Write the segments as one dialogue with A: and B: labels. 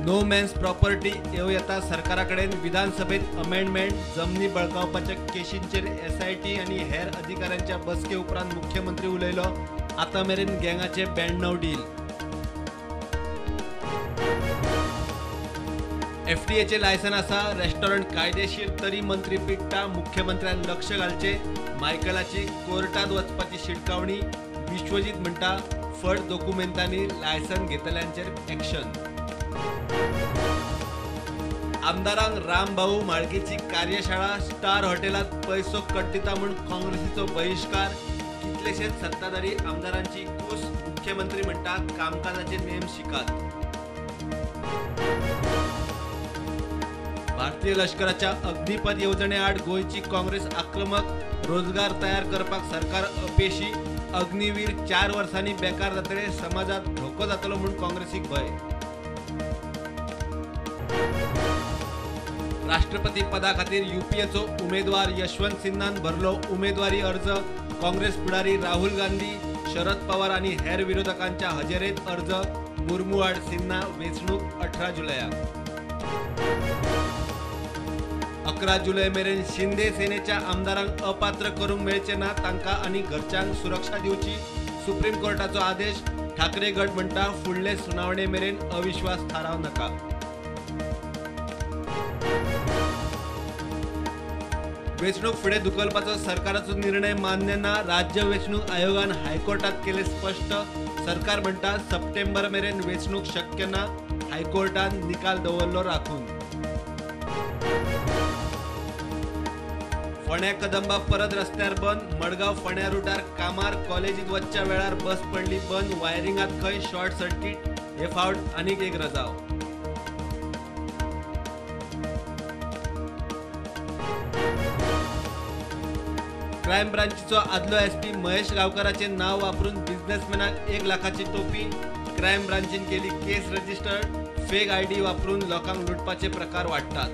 A: No man's property येवं येता सरकारा कडेन विधानसभेत अमेंडमेंट. जमनी बळकावपाच्या केशींचेर एसआयटी आनी हेर अधिकाऱ्यांच्या बसके उपरांत मुख्यमंत्री उलयलो. आतां मेरेन गँगाचे 92 डील. एफडीएचे लायसन आसा, रेस्टॉरंट कायदेशीर तरी मंत्री पिडटा. मुख्यमंत्र्यान लक्ष घालचे. मायकलाची कोर्टात वचपाची शिटकावणी. विश्वजीत म्हणटा फट दोकुमेंतांनी लायसन घेतल्यांचेर एक्शन. आमदारांक रामभाऊ म्हाळगेची कार्यशाळा. स्टार हॉटेलात पैसो कट्टिता म्हूण काँग्रेसीचो बहिश्कार. कितलेशेच सत्ताधारी आमदारांची कूस. मुख्यमंत्री म्हणटा कामकाजाचे नेम शिकात. भारतीय लष्कराच्या अग्निपथ येवजणे आड गोंयची काँग्रेस आक्रमक. रोजगार तयार करपाक सरकार अपेशी. अग्निवीर 4 वर्सांनी बेकार जातले. समाजात धोको जातलो म्हूण काँग्रेसीक भंय. राष्ट्रपती पदा खातीर युपीएचो उमेदवार यशवंत सिन्हान भरलो उमेदवारी अर्ज. काँग्रेस फुडारी राहुल गांधी, शरद पवार आनी हेर विरोधकांच्या हजेरेत अर्ज. मुर्मू आड सिन्हा. वेंचणूक 18 जुलयाक. 11 जुलय मेरेन शिंदे सेनेच्या आमदारांक अपात्र करूंक मेळचे ना. तांकां आनी घरच्यांक सुरक्षा दिवची. सुप्रीम कोर्टाचो आदेश. ठाकरे गट म्हणटा फुडले सुनावणे मेरेन अविश्वास थाराव नाका. वेंचणूक फुडें धुकलपाचो सरकाराचो निर्णय मान्य ना. राज्य वेंचणूक आयोगान हायकोर्टात केले स्पश्ट. सरकार म्हणटा सप्टेंबर मेरेन वेंचणूक शक्य ना. हायकोर्टान निकाल दवरलो राखून. फोंड्या कदंबा परत रस्त्यार बंद. मडगांव फोंड्या रुटार कामार कॉलेजीत वचच्या वेळार बस पडली बंद. वायरिंगात खंय शॉर्ट सर्किट. हे फावट आनीक एक रजाव. क्रायम ब्रांचीचो आदलो एसपी महेश गांवकाराचे नाव वापरून बिझनेसमॅनाक 1 लाखाची टोपी. क्रायम ब्रांचीन केली केस रजिस्टर्ड. फेक आयडी वापरून लोकांक लुटपाचे प्रकार वाडटात.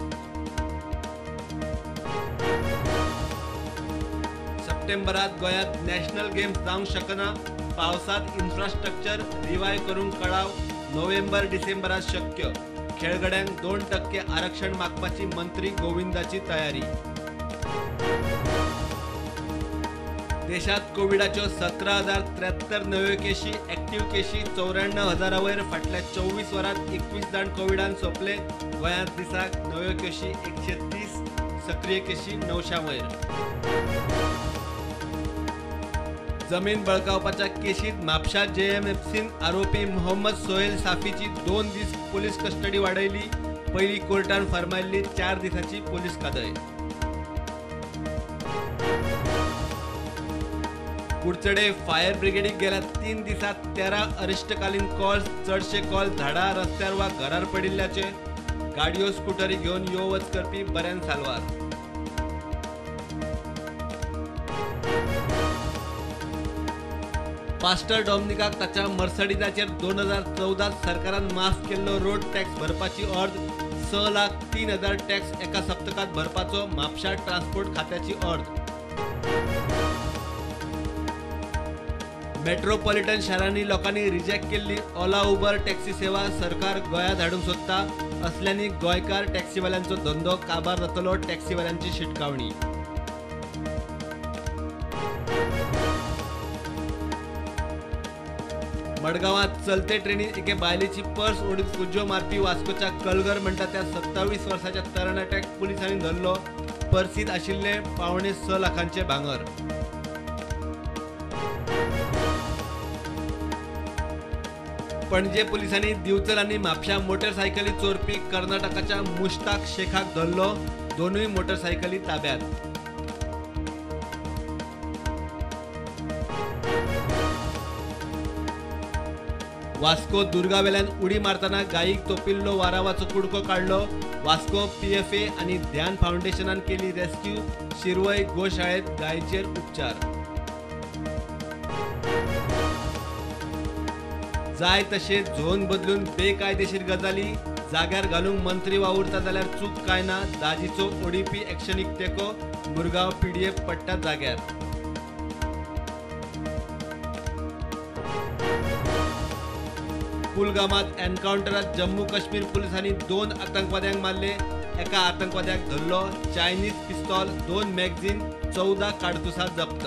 A: सप्टेंबरात गोंयांत नॅशनल गेम्स जावंक शकना. पावसांत इन्फ्रास्ट्रक्चर रिवाय करूंक कळाव. नोव्हेंबर डिसेंबरात शक्य. खेळगड्यांक 2% आरक्षण मागपाची मंत्री गोविंदाची तयारी. देशात कोविडाच्यो 17,073 नव्यो केशी. एक्टिव्ह केशी 94,000 वयर. फाटल्या 24 वरांत 21 जाण कोविडान सोंपले. गोंयांत दिसाक नव्यो केशी 130, सक्रीय केशी 900 वयर. जमीन बळकावपाच्या केशीत म्हापशा जेएमएफसीन आरोपी मोहम्मद सोहेल साफीची 2 दीस पोलीस कस्टडी वाडयली. पयली कोर्टान फर्मायल्ली 4 दिसांची पोलीस कादय. कुडचडे फायर ब्रिगेडीक गेल्या 3 दिसांत 13 अरिश्टकालीन कॉल्स. चडशे कॉल झाडां, रस्त्यार वा घरार पडिल्ल्याचे. गाडयो स्कुटरी घेवन यो वच करपी बऱ्यान साल्वार. पास्टर डॉमनिकाक ताच्या मर्सडीजाचेर 2014 सरकारान माफ केल्लो रोड टॅक्स भरपाची अर्ज. 6,03,000 टॅक्स एका सप्तकात भरपाचो म्हापशा ट्रान्सपोर्ट खात्याची अर्ज. मेट्रोपॉलिटन शारांनी लोकांनी रिजेक्ट केल्ली ओला उबर टॅक्सी सेवा सरकार गोंयांत हाडूंक सोदता. असल्यांनी गोंयकार टॅक्सीवाल्यांचो धंदो काबार जातलो. टॅक्सीवाल्यांची शिटकावणी. मडगांवांत चलते ट्रेनीत एके बायलेची पर्स ओडीत फुज्यो मारपी वास्कोच्या कलगर म्हणटा त्या 27 वर्साच्या तरणाट्याक पुलिसांनी धरलो. पर्सीत आशिल्ले 5.75 लाखांचे भांगर. पणजे पुलिसांनी दिवचल आनी म्हापशा मोटरसायकली चोरपी कर्नाटकाच्या मुश्ताक शेखाक धरलो. 2 मोटरसायकली ताब्यात. वास्को दुर्गावेल्यान उडी मारतना गायीक तोपिल्लो वारावाचो कुडको काडलो. वास्को पीएफए आनी ध्यान फावंडेशनान केली रेस्क्यू. शिरवय गोशाळेत गायचेर उपचार. जाय तशे झोन बदलून बेकायदेशीर गजाली जाग्यार घालूंक मंत्री वावुरता जाल्यार चूक काय ना. दाजीचो ओडीपी एक्शनीक तेंको. मुरगांव पीडीएफ पडटा जाग्यार. कुलगामात एन्काउंटरात जम्मू काश्मीर पुलिसांनी 2 आतंकवाद्यांक मारले. एका आतंकवाद्याक धरलो. चायनीज पिस्तॉल, 2 मॅगझीन, 14 काडतुसां जप्त.